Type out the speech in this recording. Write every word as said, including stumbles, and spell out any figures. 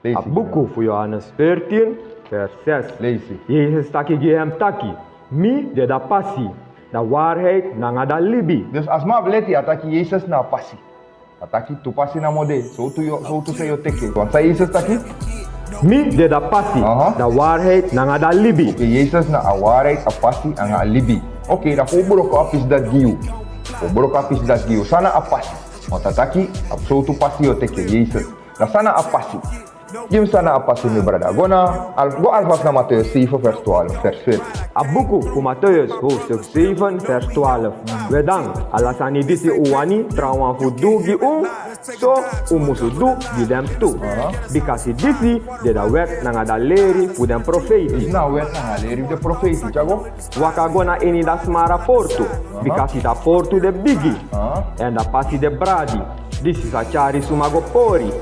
Leisi. A buku fu Johannes veertien, vers zes. Leisi. Yesus taki gi hem taki: Mi de a pasi, a waarheid nanga a libi. Dus a sma abi leti, a taki Yesus na a pasi. A taki tu pasi namo de, sowtu yu, sowtu san yu o teki. Want san Yesus taki? Mi de a pasi, aha, a waarheid nanga a libi. Oké, Yesus na a waarheid, a pasi, anga a libi. Oké, dan fu broko a pisi dati gi yu. Fu broko a pisi dati gi yu. San na a pasi? Want a taki, a sowtu pasi yu o teki, Yesus. Dan san na a pasi? Gi mi san na a pasi, mi brada. Go na, al, go alvast na Mateus zeven vers twaalf, vers veertien. A buku fu Mateus hoofdstuk zeven vers twaalf. We dan, ala sani disi un wani trawan fu du gi un, so un musu du gi dem tu. Aha. Bikasi disi de a wet nanga a leri fu den profeiti. Disi na a wet nanga a leri fu den profeiti, tyago. Waka go na ini a smara portu, aha, bikasi a portu de bigi, aha, èn a pasi de bradi, disi sa tyari suma go pori.